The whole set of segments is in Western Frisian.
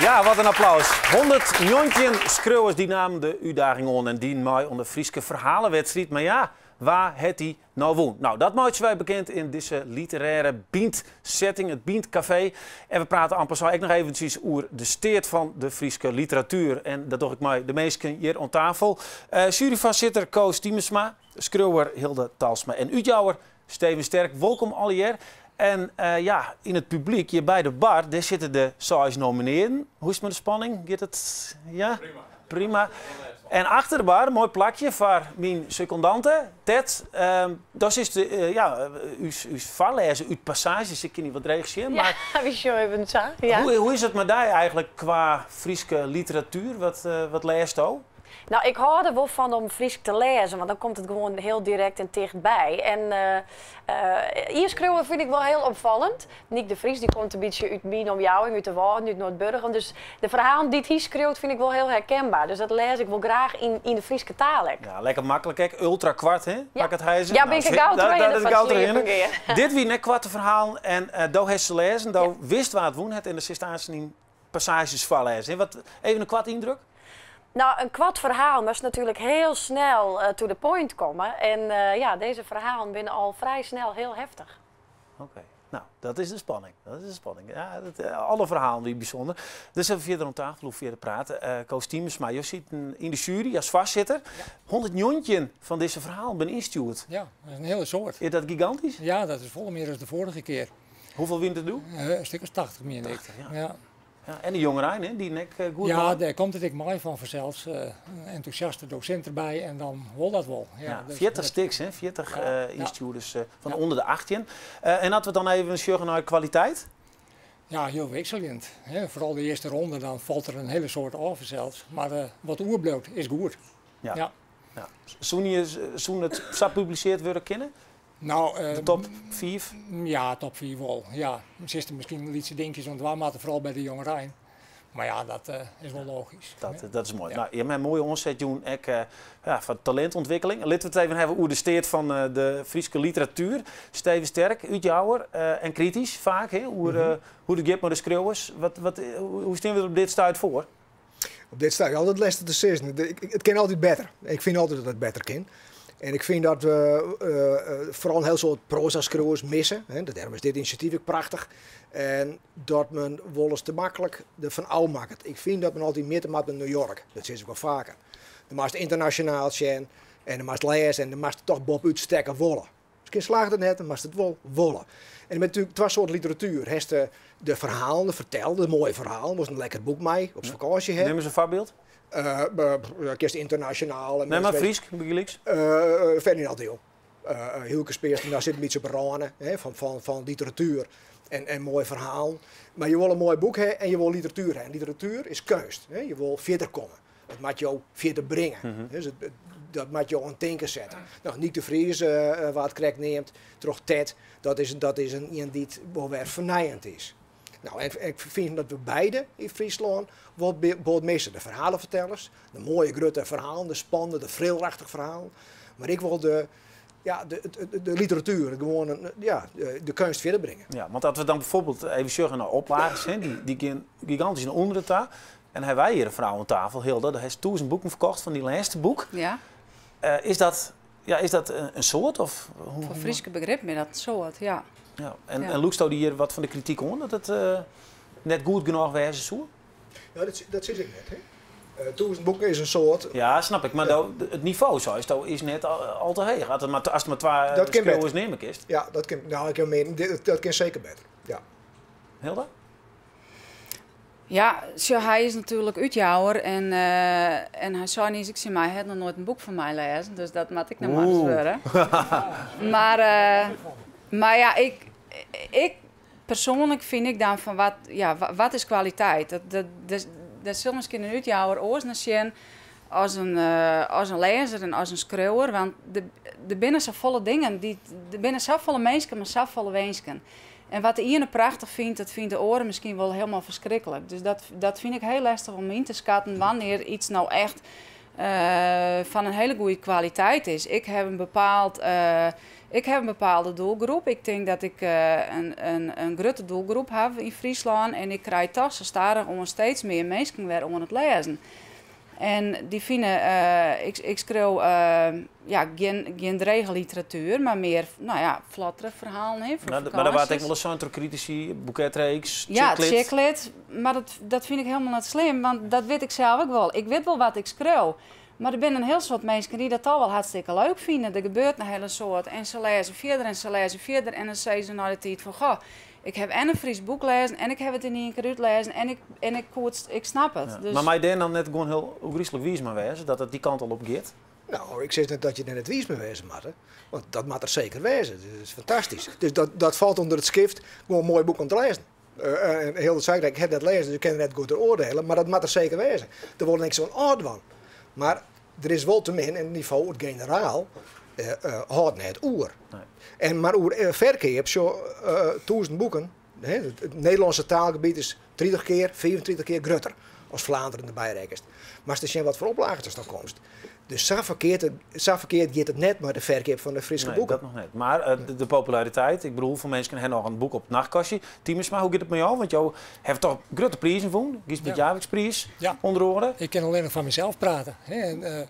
Ja, wat in applaus. 119 skriuwers dy namen de útdaging oan en dienen mei oan de Fryske ferhalewedstriid. Mar ja, wa hat dy no wûn? No, dat meitsje wy bekend yn dizze literêre Bynt-setting, it Bynt Kafee. En we prate en passant ek noch eventsjes oer de steat fan de Fryske literatuer. En dat doch ik mei de minsken hjir oan tafel. Juryfoarsitter Koos Tiemersma, skriuwer Hilde Talsma en útjouwer Steven Sterk. Wolkom allegear. En ja, yn it publyk hjir by de bar, dêr sitte de seis nominearden. Hoe is it mei de spanning? Giet it? Ja? Prima. Prima. En achter de bar, moai plakje foar myn sekondante, Ted. Dat is de, ja, ús, ús foarlêzer út passaazjes. Ik kin dy wat dreech sjen, mar... Ja, wy sjogge even sa. Ja. Hoe is it mei dy eigentlik kwa Fryske literatuer? Wat lêsto? No, ik hâld der wol fan om Frysk te lêzen, want dan komt it gewoan hiel direkt en tichtby. En ien skriuwer fyn ik wol hiel opfallend, Nyk de Vries, dy komt in bytsje út myn omjouwing, út de Wâlden, út Noardburgum. Dus de ferhalen dy't hy skriuwt fyn ik wol hiel herkenbaar. Dus dat lês ik wol graach yn de Fryske taal ek. Ja, lekker maklik ek, ultra koart, hè? Ja. Pak it heizen. Ja, bin ik der gau trochhinne foar it sliepen gean. Dit wiene ek koarte ferhalen en do hast se lêzen, do wist wa't wûn hat en do silst aansten yn passaazjes foarlêze. Wat, even in koarte yndruk? No, in koart ferhaal moatst natuerlik hiel snel to the point komme. En ja, dizze ferhalen binne al frij snel hiel heftich. Oké, no, dat is de spanning. Dat is de spanning. Ja, dat, alle ferhalen wie bysûnder. Dus even fierder oan tafel oer fierder prate. Koos Tiemersma, jo sieten yn de sjuery as foarsitter. 119 fan dizze ferhalen binne ynstjoerd. Ja, dat is in hiele soad. Is dat gigantysk? Ja, dat is folle mear as de foarige kear. Hoefolle wiene it der doe? In stik as 80, mien ik. 80, ja. Ja. Ja, en de jongerein, hè, dy ek goed Ja, mei. dêr komt it ek mei fan fansels. In entûsjaste dosint derby en dan wol dat wol. Ja, Ja, dus 40 dat stiks, hè, 40 Ja, ja. ynstjoerders fan Ja. ûnder de 18. En as we dan even sjogge nei kwaliteit? Ja, hiel wikseljend. Hè. Foaral de earste ronde, dan falt der in hiele soad ôf fansels. Mar wat oerbliuwt is goed. Ja. Ja. Ja. Soene it sa publisearre wurde kinne? No, De top 5? Ja, top 5 wol. Ja. Silst der miskien lytse dinkjes oan dwaan moatte, foaral by de jongerein. Mar ja, dat is wol logysk. Dat is moai. Ja. No, je hawwe in moaie oanset jûn ek ja, foar talintûntwikkeling. Litte we it even hawwe oer de steat fan de Fryske literatuer. Steven Sterk, útjouwer en kritysk faak, hè, oer hoe't it giet mei de skriuwers. Hoe steane we der op dit stuit foar? Op dit stuit altyd lestich te sizzen. It kin altyd better. Ik fyn altyd dat it better kin. En ik fyn dat we foaral in hiel soad proazaskriuwers misse. Dêrom is dit inisjatyf ek prachtich. En dat men wolris te maklik derfan ôfmakket. Ik fyn dat men altyd mjitte moat mei New York. Dat sis ik wol faker. Do moatst ynternasjonaal sjen en do moatst lêze en do moatst toch boppe-út stekke wolle. Miskien slagget it net, dan moatst it wol wolle. En der binne natuerlik twa soarten literatuer. Hast de ferhalen, de fertelde, de moaie ferhalen, wolst in lekker boek mei op fakânsje ha. Nim ris in foarbyld. Kinst ynternasjonaal. Nee, mar Frysk bygelyks? Ferdinand de Jong. Hylke Speerstra, dat sit in bytsje op 'e râne, hè, fan literatuer en moaie ferhalen. Mar je wolle in moai boek ha en je wolle literatuer ha. En literatuer is keunst. Hè. Je wolle fierder komme. It moat jo fierder bringe. Dus dat moat jo oan it tinken sette. No, Nyk de Vries waard krekt neamd troch Ted. Dat is in ien dy't wol wer fernijend is. No, en ik fyn dat we beide yn Fryslân wol bot misse. De ferhalefertellers, de moaie grutte ferhalen, de spannende, de thrillerachtige ferhalen. Mar ek wol de, ja, de literatuer, gewoan ja, de keunst fierder bringe. Ja, want as we dan bijvoorbeeld even sjogge nei oplages, hè, dy gean gigantysk nei ûnderen ta. En hawwe wy hjir in frou oan tafel, Hilda, do hast 1000 boeken ferkocht fan dyn lêste boek. Ja. Is dat, ja, is dat in soad? Of hoe, Foar Fryske begrippen is dat in soad, ja. Ja. En, Ja. en lûksto dy hjir wat fan de krityk oan dat it net goed genôch wêze soe? Ja, dat sis ik net. Hè. 1000 boeken is in soad. Ja, snap ik. Mar do, it nivo, seisto, is net al te heech. Ast mar twa Dat kin skriuwers better. neame kinst. Ja, dat kin, no, ik kin mear, dat kin seker better. Ja. Hilda? Ja, sjoch, hy is natuerlik útjouwer en hy sei niis ek tsjin my, hy hat noch noait in boek fan my lêzen, dus dat moat ek noch mar ris wurde. Mar ja, ik persoanlik fyn ik dan fan wat, ja, wat is kwaliteit? Dêr sil miskien in útjouwer oars nei sjen as in lêzer en as in skriuwer, want der binne safolle dingen, der binne safolle minsken mei safolle winsken. En wat de iene prachtich fynt, dat fynt de oare miskien wol hielendal ferskriklik. Dus dat fyn ik hiel lestich om yn te skatten wannear iets no echt fan in hiele goede kwaliteit is. Ik ha in bepaald, Ik ha in bepaalde doelgroep. Ik tink dat ik in grutte doelgroep ha yn Fryslân en ik krij toch sa stadichoan steeds mear minsken wer oan it lêzen. En dy fine, ik skriuw ja, gjin drege literatuer, mar mear, no ja, flottere ferhalen, hè, foar Maar dat waard ek fakânsjes. wolris sein troch kritisy, boeketreeks, Ja, chicklit. chicklit, mar dat fyn ik hielendal net slim, want dat wit ik sels ek wol. Ik wit wol wat ik skriuw. Mar der binne in hiel soad minsken dy't dat al wol hartstikke leuk fine. Der gebeurt in hiele soad en se lêze fierder en se lêze fierder en dan sizze se nei de tiid fan, goh, ik ha en in Frysk boek lêzen en ik ha it yn ien kear útlêzen en ik snap it. Ja. Dus Mar mei dêr dan net gewoan hiel ôfgryslik wiis mei wêze, dat it dy kant al op giet? No, ik sis net dat je der net wiis mei wêze moatte, want dat moat der seker wêze. Dat is fantastysk. Dus dat falt ûnder it skift gewoan in moai boek om te lêzen. En hiel dat sei ik, ik ha net lêzen, dus ik kin der net goed oer oardiele, mar dat moat der seker wêze. Der wol niks oan ôfdwaan. Mar der is wol te min en it nivo, it generaal, hâldt net oer. Nee. En, mar oer ferkeap, sjoch, 1000 boeken, hè, it Nederlânske taalgebiet is 30 kear, 35 kear grutter as Flaanderen derby rekkenst. Mar te sjen wat foar oplages der dan komst. Dus sa ferkeard giet it net mei de ferkeap fan de Fryske Nee, boeken. dat noch net. Mar de populariteit, ik bedoel, hoefolle minsken ha noch in boek op it nachtkastje? Tiemersma, hoe giet it mei jo? Want jo hawwe toch grutte prizen wûn, Gysbert Japicxpriis, ûnder oare. Ik kin allinnich foar mysels prate. Hè. En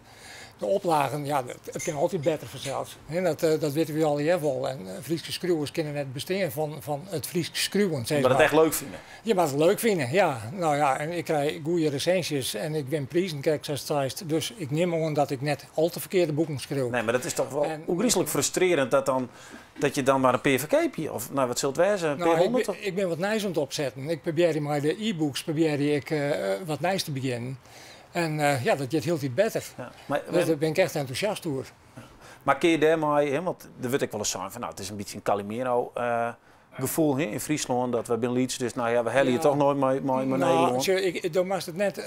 de oplagen, ja, it kin altyd better fansels. Hè, dat witte wy allegear wol. En Fryske skriuwers kinne net bestean fan it Frysk skriuwen, sis Maar dat mar. echt leuk fine. Je moat it leuk fine, ja. No ja, en ik krij goede resinsjes en ik win prizen, krekt sa seist. Dus ik nim oan dat ik net al te ferkearde boeken skriuw. Nee, mar dat is toch wol En ôfgryslik frustrearjend dat je dan mar in pear ferkeapje. Of no, wat sil it wêze, in pear hûndert? Ik bin wat nijs oan it opsetten. Ik probearje mei de e-books probearje ik wat nijs te begjinnen. En ja, dat giet hieltyd better. Ja, mar Dus dêr bin ik echt entûsjast oer. Ja. Mar kin je dêrmei, hè, want der wurdt ek wolris sein fan, no, it is in bytsje in Calimero gefoel, hè, yn Fryslân, dat wy binne lyts, dus no ja, we helje toch noait mei Nederlân. Sjoch, do moatst it net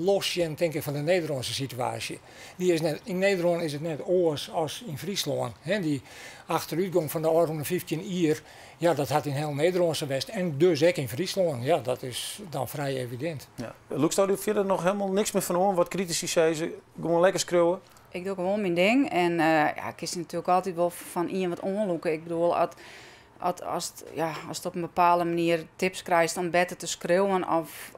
los sjen, tink ik, fan de Nederlânske situaasje. Dy is net, yn Nederlân is it net oars as yn Fryslân. Hè, dy achterútgong fan de ôfrûne 15 jier, ja, dat hat yn hiel Nederlân sa west en dus ek yn Fryslân. Ja, dat is dan frij evidint. Ja. Lûksto der fierder noch hielendal niks mear fan oan, wat kritisy sizze? Gewoan lekker skriuwe? Ik doch gewoan myn ding en ja, ik kin natuerlik altyd wol fan ien wat oanlûke. Ik bedoel, ja, ast op in bepaalde manier tips krijst om better te skriuwen, of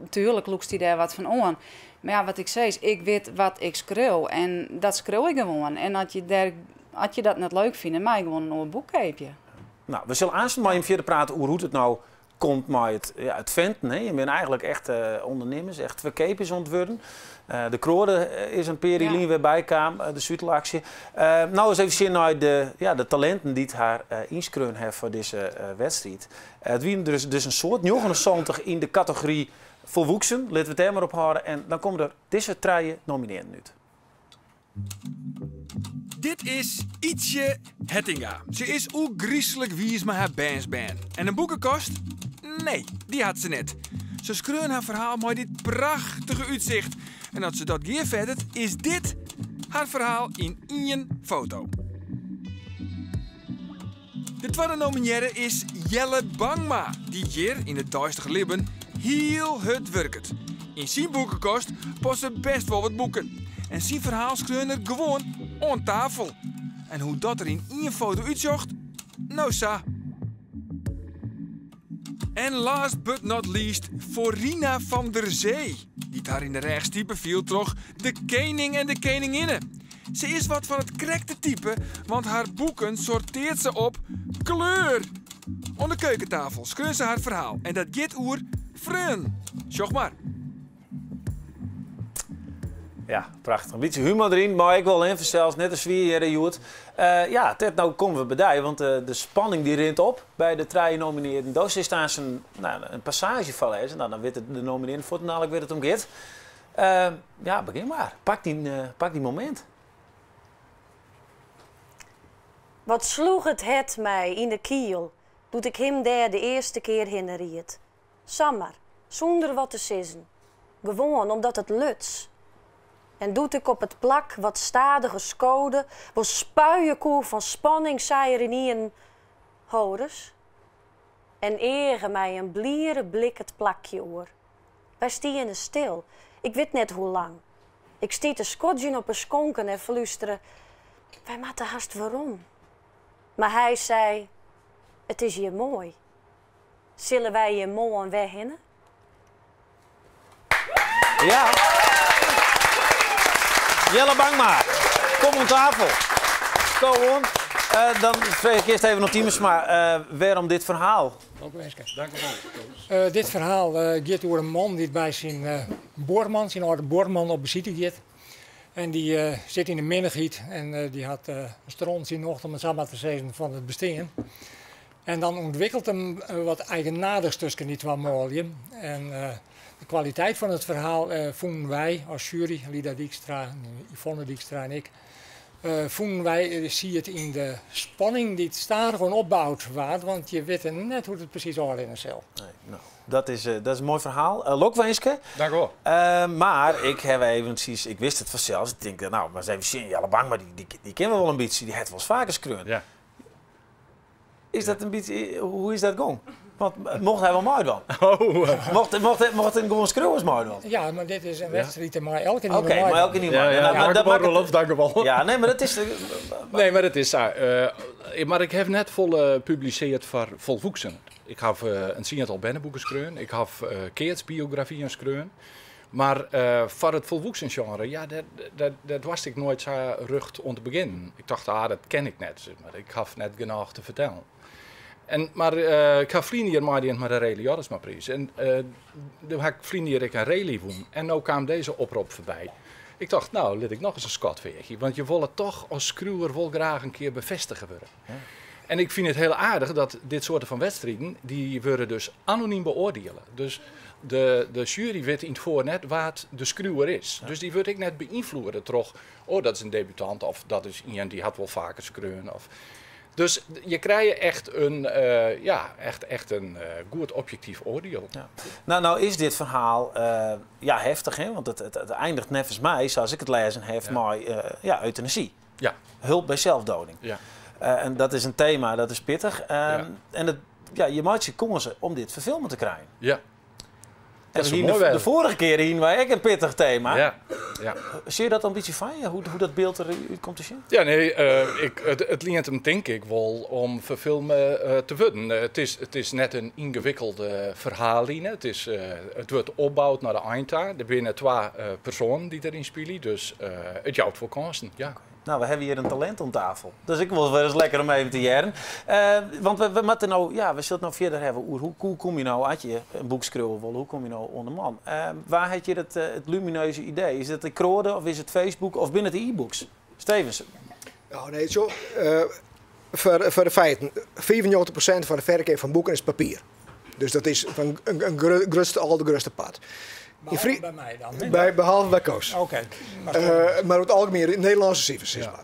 tuerlik lûkst dy dêr wat fan oan. Mar ja, wat ik sis, ik wit wat ik skriuw en dat skriuw ik gewoan. En as je dat net leuk fine, mei je gewoan in oar boek keapje. No, we sille aanst mei jim fierder prate oer hoe't it no komt mei it fenten. Hè. Je binne eigentlik echt ûndernimmers, echt ferkeapers oan it wurden. De Kroade is in pear jier lyn wer bykaam, de sutelaksje. No ris even sjen nei de talinten dy't har ynskreaun hawwe foar dizze wedstriid. It wiene der dus in soad, 79 yn de kategory folwoeksen. Litte we it dêr mar op hâlde. En dan komme der dizze trije nominearden út. Dit is Ytsje Hettinga. Se is ôfgryslik wiis mei har bernsbern. En in boekekast? Nee, dy hat se net. Se skreaun har ferhaal mei dit prachtige útsicht. En as se dat gearfettet, is dit har ferhaal yn ien foto. De twadde nominearre is Jelle Bangma, dy't hjir yn it deistich libben hiel hurd wurket. Yn syn boekekast passe bêst wol wat boeken. En syn ferhaal skreaun er gewoan oan tafel. En hoe't dat der yn ien foto útsjocht? No sa. En last but not least, Forina van der Zee. Dy't har yn de rêch stipe fielt troch de kening en de keninginne. Se is wat fan it krekte type, want har boeken sortearret se op kleur. Oan de keukentafel skreaun se har ferhaal. En dat giet oer freonen. Sjoch mar. Ja, prachtich. In bytsje humor deryn, mar ek wol in fansels net te swier hjir, hjoed. Ja, Ted, no komme we by dy, want de spanning dy rint op by de trije nominearden. Do silst aanst no, in passaazje foarlêze. No, dan witte de nominearden fuortendalik wêr't it om giet. Ja, begjin mar. Pak dyn momint. Wat sloech it hert my yn de kiel, doe't ik him dêr de earste kear hinne ried. Samar, sûnder wat te sizzen. Gewoan omdat it luts. En doe't ik op it plak wat stadiger skode, wol spuie koe fan spanning, sei er ynienen, Ho ris. En eage mei in bliere blik it plakje oer. Wy stiene stil, ik wit net hoe lang. Ik stie te skodzjen op 'e skonken en flústere, wy moatte hast werom. Mar hy sei, It is hjir moai. Sille wy hjir moarn wer hinne? Ja. Jelle Bangma, kom oan tafel. Kom oan. Eh, dan freegje ik earst even oan Tiemersma, uh, wêrom dit ferhaal? Lokwinske. Dank u wol. Uh, dit ferhaal uh, giet oer in man dy't by syn uh, buorman, syn âlde buorman, op besite giet. En dy sit yn de minnichheid en dy hat in stront syn nocht, om it sa mar te sizzen, fan it bestean. En dan ûntwikkelt him wat eigenaardichs tusken dy twa manlju. En de kwaliteit fan it ferhaal fûnen wy as sjuery, Lida Dykstra, Yvonne Dykstra en ik, fûnen wy siet yn de spanning dy't stadichoan opboud waard, want je witte net hoe't it presys ôfrinne sil. Nee, no, dat is in moai ferhaal. Lokwinske. Dank u wol. Mar ik haw eventsjes, ik wist it fansels, ik tink, no, mar ris even sjen, Jelle Bangma, dy kenne we wol in bytsje, dy hat wolris faker skreaun. Ja. Is dat in bytsje, hoe is dat gong? Want mocht hy wol meidwaan? Oh. Mocht in gewoan skriuwers meidwaan? Ja, mar dit is in wedstriid mei elkenien Oké, mei elkenien Ja, ja, dat dank u makket- Roelof, dank u wol. Ja, nee, mar dat is. Nee, mar dat is sa. Mar ik haw net folle publisearre foar folwoeksenen. Ik haw in tsiental berneboeken skreaun, ik haw keatsbiografyen skreaun. Mar foar it folwoeksensjenre, ja, dêr doarst ik noait sa rjocht oan te begjinnen. Ik tocht, ah, dat ken ik net, sis mar. Ik haw net genôch te fertellen. En, mar ik haw ferline jier meidien mei de Rely Jorritsmapriis. En doe ha ik ferline jier ek in Rely wûn. En no kaam dizze oprop foarby. Ik tocht, no, lit ik noch ris in skot weagje. Want je wolle toch as skriuwer wol graach in kear befêstige wurde. En ik fyn it hiel aardich dat dit soarte fan wedstriden, dy wurde dus anonym beoardiele. Dus de sjuery wit yn it foar net wa't de skriuwer is. Dus dy wurdt ek net beynfloede troch, oh, dat is in debutant of dat is ien dy't hat wol faker skreaun. Of, dus je krije echt in, ja, echt in goed objektyf oardiel. Ja. No is dit ferhaal ja, heftich, hè? Want it einiget neffens my, sa't ik it lêzen haw, mei ja, eutanasy. Ja. Hulp by selsdeading. Ja. En dat is in tema, dat is pittich. En ja, je meitsje kânsen om dit ferfilme te krijen. Ja. En Dat we is hiene moai de wêze. foarige kear hiene wy ek in pittich tema. Ja. Sjogge je dat al in bytsje foar je, hoe dat byld derút komt te sjen? Ja, nee, it lient him tink ik wol om ferfilme te wurden. It is net in yngewikkelde ferhaalline. It wurdt opboud nei de ein ta. Der binne twa persoanen dy't deryn spylje, dus it jout wol kânsen, ja. No, we hawwe hjir in talint oan tafel. Dus ik wol wer ris lekker om even te hearren. Want we moatte no, ja, we sille it no fierder hawwe oer hoe komme je no, as je in boek skriuwe wolle, hoe komme je no oan de man? Wêr hat hjir it lumineuze idee? Is it de kroade of is it Facebook of binne it de e-books? Stevens. Nou, nee, zo, foar de feiten. 95% fan de ferkeap fan boeken is papier. Dus dat is fan in grutste, aldergrutste part. Behalve by my dan, hè? Behalve by Koos. Oké. Mar oer it algemien, Nederlânske sifers, sis mar.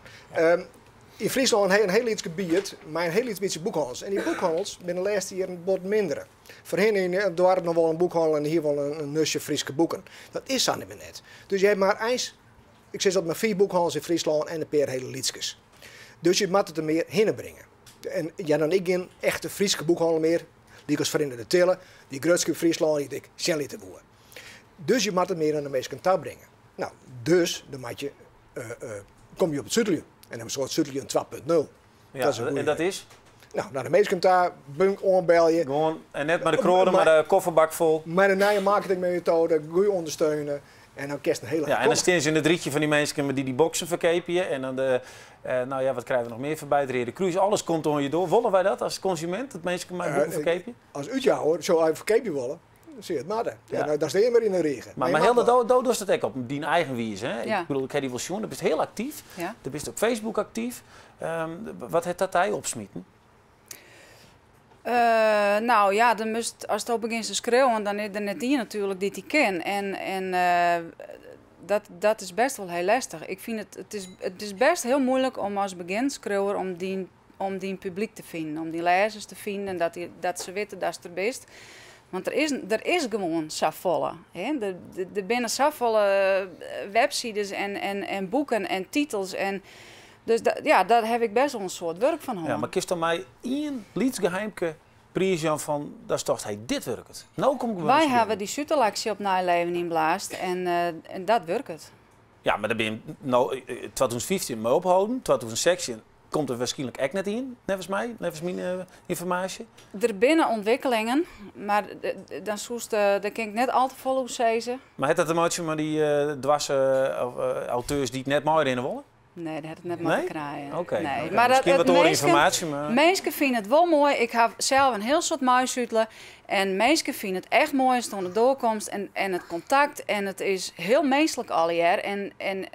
Yn Fryslân ha je in hiel lyts gebiet mei in hiel lyts bytsje boekhannels. En dy boekhannels binne de lêste jierren bot minder. Foarhinne yn it doarp noch wol in boekhannel en hie wol in nustje Fryske boeken. Dat is sa net mear net. Dus je hawwe mar eins, ik sis altyd mar 5 boekhannels yn Fryslân en in pear hiele lytskes. Dus je moatte it der mear hinne bringe. En ja, dan ek gjin echte Fryske boekhannel mear, lykas foarhinne de Tille, dy grutske yn Fryslân dy't ik sjen litte woe. Dus je moatte it mear oan de minsken ta bringe. No, dus dan moat je, kom je op it suteljen. En dan in soart suteljen 2.0. Ja, Dat is in en dat is? No, nei de minsken ta, bunk oanbelje. Gewoan, en net mei de kroade, mar de kofferbak fol. Mei de nije marketingmetoade, goed ûndersteune. En dan kinst in hiele Ja, en dan komme. stean se yn it rychje fan dy minsken dy't dy boksen ferkeapje. En dan de, no ja, wat krije we noch mear foarby? It Reade Krús, alles komt oan je doar. Wolle wy dat as konsumint, dat minsken mei boeken ferkeapje? As útjouwer, soe ik ferkeapje wolle, dan soe it moatte. Ja, Ja. no, dan stean je mar yn de rige. Maar Maar je Hilda, moat wol. do dochst it ek op dyn eigen wize, hè? Ja. Ik bedoel, ik ha dy wol sjoen, do bist hiel aktyf. Ja. Do bist op Facebook aktyf. Wat hat dat dy opsmiten? No ja, dan moatst, ast begjinst te skriuwen, dan is der net ien natuerlik dy't dy ken. En dat is bêst wol hiel lestich. Ik fyn it is bêst hiel muoilik om as begjinskriuwer om dyn publyk te finen, om dyn lêzers te finen en dat se witte datst der bist. Want der is gewoan safolle. Hè? Der binne safolle websides en boeken en titels. En dus ja, dêr ha ik bêst wol in soad wurk fan Ja, hân. mar kinst my ien lyts geheimke priisjaan fan, dat tocht, hey, dit wurket. No kom ik Wy wer hawwe dy sutelaksje op nij leven ynblaasd en dat wurket. Ja, mar dêr bin je no 2015 mei opholden, 2016 komt der wierskynlik ek net yn, neffens my, neffens myn ynformaasje. Der binne ûntwikkelingen, mar dan soest, dêr kin ik net al te folle oer sizze. Mar hat dat te meitsjen mei dy dwaze auteurs dy't net meirinne wolle? Nee, dêr hat it net mei te krijen. Oké. Nee. Oké. Mar Miskien wat oare ynformaasje, mar... Minsken fine it wol moai. Ik haw sels in hiel soad meisutele. En minsken fine it echt moai ast oan de doar komst en it kontakt. En it is hiel minsklik allegear. En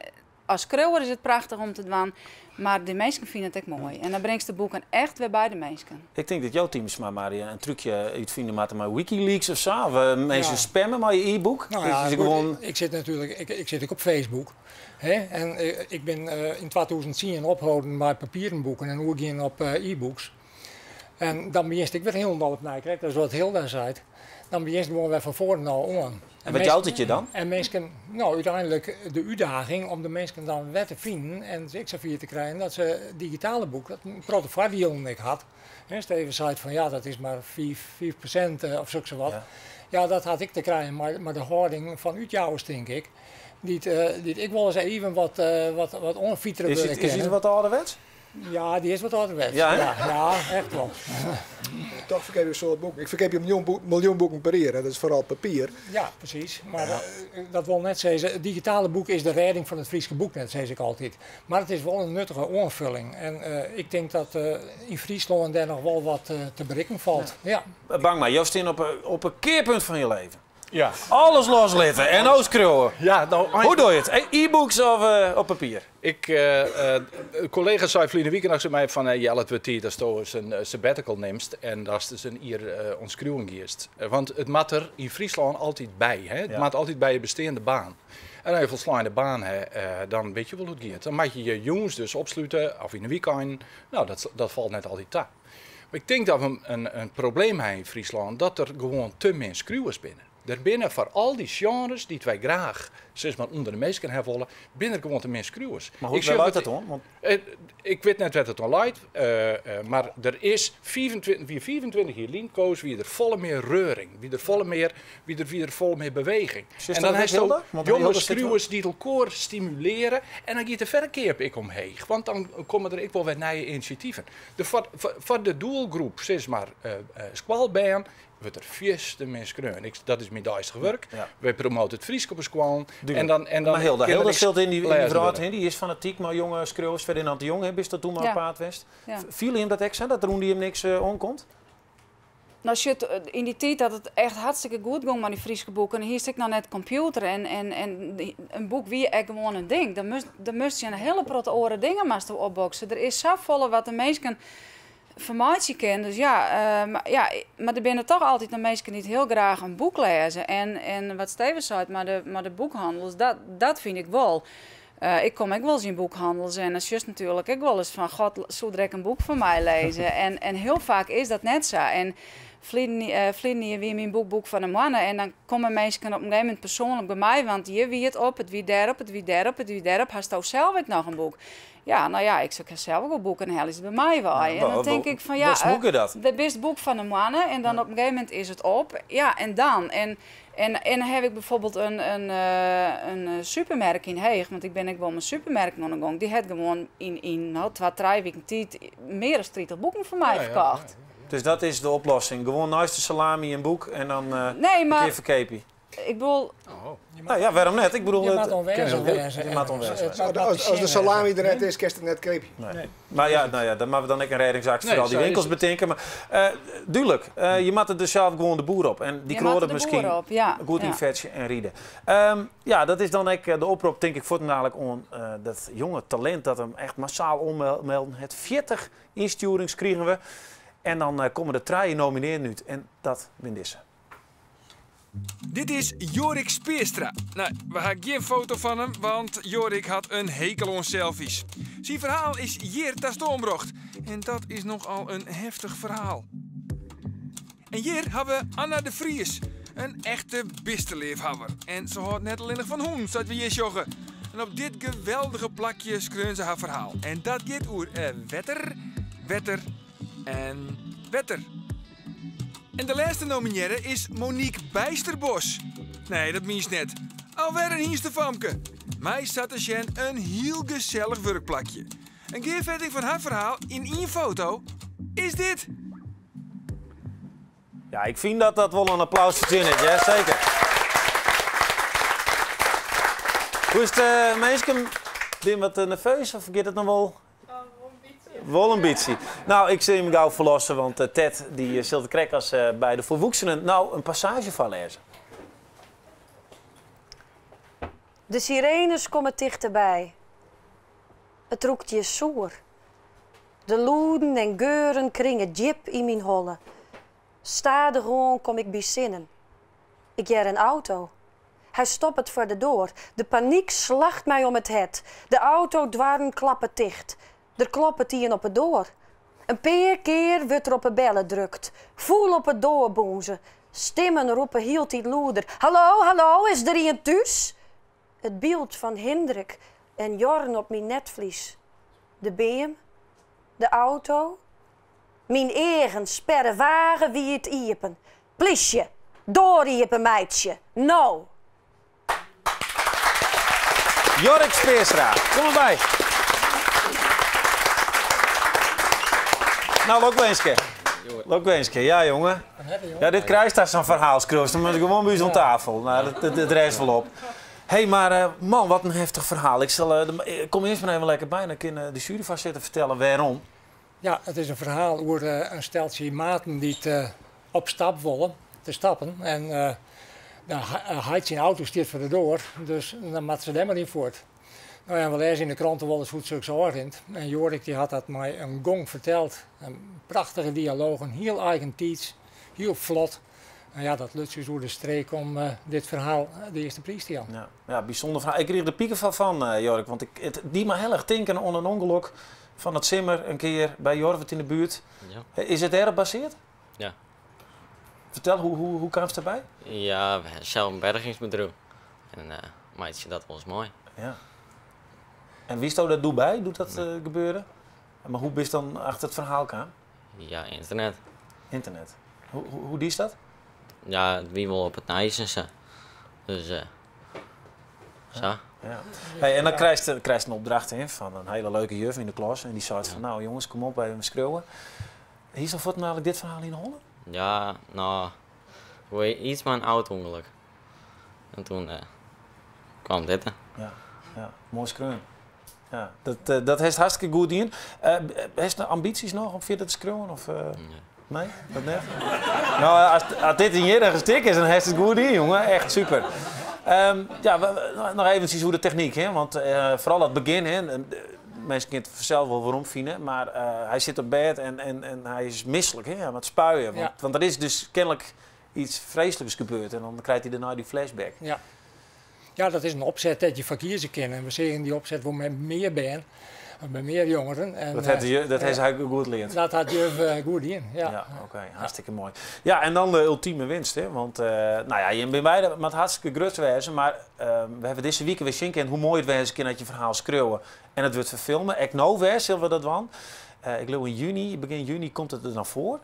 as skriuwer is it prachtich om te dwaan, mar de minsken fine it ek moai. En dan bringst de boeken echt wer by de minsken. Ik tink dat jo teams mar in trúkje útfine moatte mei WikiLeaks of sa. Of minsken spamme mei je e-book. Nou ja, Dat is goed, gewoan ik sit natuerlik, ik sit ek op Facebook. Hè? En ik bin yn 2010 opholden mei papieren boeken en oergien op e-books. En dan begjinst ek wer hielendal opnij, krekt as wat Hilda seit. Dan begjinst gewoan wer fan foaren ôf oan. En wat jout it je dan? En minsken, no, úteinlik de útdaging om de minsken dan wer te finen en it ek safier te krijen dat se digitale boek, dat in protte foardielen ek hat. Hè, Steven seit fan ja, dat is mar 5% of soks wat. Ja, dat hat ek te krijen mei de hâlding fan útjouwers, tink ik. Dy't ek wolris even wat oanfitere Is wurde it kinne. wat âlderwets? Ja, dy is wat âlderwets. Ja, hè? Ja, ja, echt wol. Toch ferkeapje in soad boeken. Ik ferkeapje in miljoen boeken per jier en dat is foaral papier. Ja, presys. Mar dat wol net sizze, it digitale boek is de rêding fan it Fryske boek net, sis ik altyd. Mar it is wol in nuttige oanfulling. En ik tink dat yn Fryslân dêr noch wol wat te berikken falt. Ja. Bangma, jo stean op in kearpunt fan je leven. Ja. Alles loslitte en no skriuwe. Ja, no, eins- Hoe doe je it? E-books of op papier? Een collega sei ferline wike noch tsjin my fan, Jelle, it wurdt tiid datsto ris in sabbatical nimst en datst ris in jier oan it skriuwen giest. Want it moat der yn Fryslân altyd by. Hè? It moat altyd by je besteande baan. En as je folsleine baan ha, dan wit je wol hoe't it giet. Dan moat je je jûns dus opslute of yn de wykeinen. No, dat falt net altyd ta. Mar ik tink dat we in probleem ha yn Fryslân, dat der gewoan te min skriuwers binne. Der binne foar al dy sjenres dy't wy graach, sis mar, ûnder de minsken ha wolle, binne der gewoan te min skriuwers. Mar hoe Ik sjoch leit it dat oan? Want Ik wit net wêr't it oan leit, mar der is wie 25 jier lyn, Koos, wie der folle mear reuring, wie der folle mear, wie der, wie der folle mear beweging. Sjochst En dat dan ek, hast do Hilda? Want jonge Hilda sit wel skriuwers dy't elkoar stimulere en dan giet de ferkeap ek omheech, want dan komme der ek wol wer nije inisjativen. Foar de doelgroep, sis mar, skoalbern, wurdt der fierste min skreaun. Dat is myn deistich wurk. Wy promote it Frysk op 'e skoallen. Dúdlik. En dan Maar Hilda, kin er Hilda niks stilt in die lêzen wrâld, wurde. hè? Die is fanatyk mei jonge skriuwers. Ferdinand de Jong, hè, bist dat toen maar op paad west. Fiele jim dat ek sa, dat der ûnder jim niks oankomt? No, shit, yn dy tiid dat it echt hartstikke goed gong mei dy Fryske boeken, hiest ek noch net computer en in boek wie ek gewoan in ding. Dan moast je in hiele protte oare dingen moast opboksen. Der is safolle wat de minsken fermeitsje kin. Dus ja, mar, ja, mar der binne toch altyd noch minsken dy't hiel graach in boek lêze. En wat Steven seit, mar de boekhannels, dat fyn ik wol. Ik kom ek wolris yn boekhannels en dan sjochst natuerlik ek wolris fan, God, soe der ek in boek foar my lêze? En hiel faak is dat net sa. En ferline jier wie myn boek Boek fan de Moanne en dan komme minsken op in gegeven momint persoanlik by my, want hjir wie it op, it wie dêrop, it wie dêrop, it wie dêrop. Hasto sels ek noch in boek? Ja, nou ja, ik soe sels ook wel boeken heljen, is by my wei. Ja, En dan tink ik van, ja, wa smoeke dat? de bist boek fan de moanne en dan op in gegeven momint is it op. Ja, en dan? En dan heb ik bijvoorbeeld in supermerk yn Heech, want ik bin ek wol mei supermerken oan de gong. Dy hat gewoan yn, no, twa, trije wiken tiid mear dan 30 boeken foar my ferkocht. Dus dat is de oplossing. Gewoan neist de salami in boek en dan Nee, in mar kear ferkeapje. Ik bedoel Oh. Je Nou ja, waarom net? Ik bedoel, je het moat oanwêzich Ken je wêze. Je moat oanwêzich Het wêze. moat wat Als te de sjen salami wêze. der net is, kinst it net keapje. Nee. Nee. Maar ja, nou ja, dan moatte we dan ek in rêdingsactie Nee, foar al dy sa is winkels it. betinke. Mar dúdlik, je moatte der sels gewoan de boer op. En dy Je kroade moatte de miskien boer op, ja. goed ynfetsje en ride. Ja, dat is dan ek de oprop, tink ik, fuortendalik oan dat jonge talint dat him echt massaal oanmelden. Het 40 ynstjoerings krigen we. En dan komme der 3 nominearden út. En dat bin dizze. Dit is Jorik Speerstra. No, we ha gjin foto fan him, want Jorik hat in hekel oan selfies. Syn ferhaal is hjir ta stân brocht. En dat is nochal in heftich ferhaal. En hjir ha we Anna de Vries, in echte bisteleafhawwer. En se hâldt net allinnich fan hûnen, sa't we hjir sjogge. En op dit geweldige plakje skreaun se har ferhaal. En dat giet oer wetter, wetter en wetter. En de lêste nominearre is Monique Bijsterbos. Nee, dat mienst net. Alwer in hynstefamke. My sa te sjen in hiel gesellich wurkplakje. In gearfetting fan har ferhaal yn ien foto is dit. Ja, ik fyn dat dat wol in applaus fertsjinnet, ja, seker. Hoe is it, eh, minsken? Bin wat eh, nerveus of giet it noch wol? Wol in bytsje. Nou, ik sil jim gau ferlosse, want eh, Ted dy sil it krekt as by de folwoeksenen no in passaazje foarlêze. De sirenes komme tichterby. It rûkt hjir soer. De lûden en geuren kringe djip yn myn holle. Stadichoan kom ik by sinnen. Ik hear in auto. Hy stoppet foar de doar. De panyk slacht my om it hert. De autodoarren klappe ticht. Der kloppet ien op 'e doar. In pear kear wurdt der op 'e belle drukt. Fûl op 'e doar bûnze. Stimmen roppe hieltyd lûder, Hallo, hallo, is der ien thús? It byld fan Hindrik en Jorn op myn netvlies. De beam. De auto. Myn eagen sperre wagewiid iepen. Plysje! Doar iepen meitsje! No! Jorrit Speerstra, kom mar by. Nou, lokwinske. Lokwinske, ja jonge. Ja, dit krijst as sa'n ferhaal skriuwst. Dan moatst gewoan by ús oan tafel. Nou, dat rêst wol op. Hey, mar eh, man, wat in heftich ferhaal. Ik sil, eh, kom earst mar even lekker by, dan kin eh, de juryfoarsitter fertelle wêrom. Ja, it is in ferhaal oer in steltsje maten dy't op stap wolle, te stappen. En de heit syn auto stiet foar de doar, dus dan moatte se dêr mar yn fuort. No ja, we lêze yn de krante wolris hoe't soks ôfrint. En Jorik dy hat dat mei in gong ferteld. In prachtige dialogen, hiel eigentiids, hiel flot. En ja, dat luts ús oer de streek om dit ferhaal de earste priis te jaan. Ja, ja, bysûnder ferhaal. Ik krige der pikefel fan, Jorik, want ik, it die my hiel erch tinken oan in ûngelok fan it simmer in kear by Jorwert yn de buert. Ja. Is it dêrop basearre? Ja. Fertel, hoe kaamst derby? Ja, we ha sels in bergingsbedriuw. En meitsje dat wolris mei. Ja. En wiesto dêr doe by, doe't dat gebeurde? Mar hoe bist dan achter it ferhaal kaam? Ja, ynternet. Ynternet. Hoe diest dat? Ja, it wie wol op it nijs en sa. Dus sa. Ja. Hey, en dan krijst, krijst in opdracht hè, fan in hiele leuke juf yn de klas. En dy seit fan, nou jonges, kom op, even skriuwe. Hiest al fuortendalik dit ferhaal yn 'e holle? Ja, no, yts mei in auto-ûngelok. En toen kwam dit. Ja, ja, moai skreaun. Ja, dat, dat hast hartstikke goed dien. Hast ambysjes noch om fierder te skriuwen? Of, Nee. Nee, dat net? No, as dit in jierrige stik is, dan hast it goed dien, jonge. Echt super. Ja, noch eventsjes oer de technyk, hè? Want foaral dat begjin, hè, minsken kinne it fansels wol weromfine, mar hy sit op bêd en hy is mislik, hè, hy moat spuie. Want der is dus kenlik yts freesliks gebeurd en dan krijt hy dêrnei dy flashback. Ja. Ja, dat is in opset dêr't je foar kieze kinne. En we seagen dy opset wol mei mear bern, mei mear jongeren. En, Dat hat de, dat hat se goed leard. Dat hat juf goed dien, ja. Ja, oké. Hartstikke moai. Ja, en dan de ultieme winst, hè. Want, no ja, jim binne beide moat hartstikke grut wêze, mar we hawwe dizze wike wer sjen kinnen hoe moai it wêze kin as je ferhaal skriuwe en it wurdt ferfilme. Ek no wer sille we dat dwaan. Ik leau yn juny, begjin juny komt it der dan foar.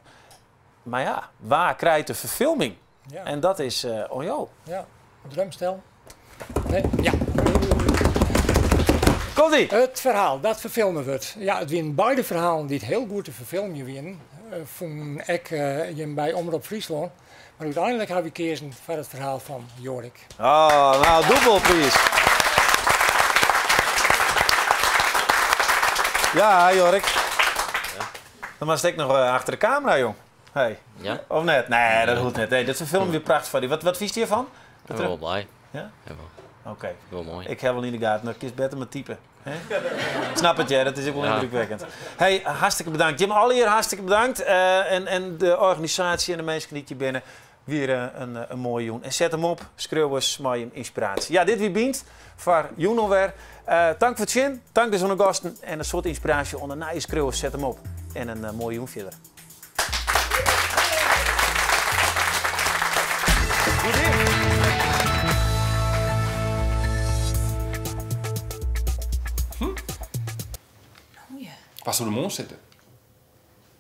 Mar ja, wa krijt de ferfilming? Ja. En dat is oan jo. Ja, drumstel. Nee, ja. Komt-ie! It ferhaal dat ferfilme wurdt. Ja, it wienen beide ferhalen dy't hiel goed te ferfilmjen wienen. Fûnen ek jim by Omrop Fryslân. Mar úteinlik ha wy keazen foar it ferhaal fan Jorik. Oh, nou, dûbelpriis. Ja, Jorik. Dan moatst ek noch achter de kamera, jong. Hey. Ja. Of net? Nee, dat hoecht net. Nee, dat ferfilming wie prachtich foar dy. Wat fynst hjirfan? Ik bin wol blij. Ja? Oké. Wol moai. Ik ha wol yn de gaten, dan kinst better mar type. Hè? Snap it, ja, dat is ek wol yndrukwekkend. Hey, hartstikke bedankt. Jim allegear hartstikke bedankt. En de organisaasje en de minsken dy't hjir binne. Wie in moaie jûn. En set him op, skriuwers mei jim ynspiraasje. Ja, dit wie Bynt foar jûn alwer. Tank foar it sjen, tank dus oan de gasten en in soad ynspiraasje oan de nije skriuwers. Set him op en in moaie jûn fierder. Wa soe der moarn sitte?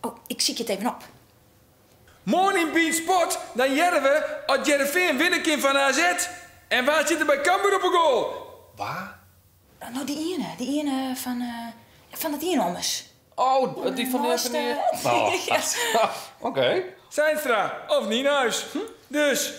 Oh, ik sykje it even op. Moarn yn Bynt Sport, dan hearre we oft Hearrenfean winne kin fan AZ. En wa sit der by Cambuur op 'e goal? Wa? No, dy iene, dy iene fan Fan dat ien ommers. Oh, dy fan de... Oh. Oké. Seinstra of Nienhuis. Hm? Dus.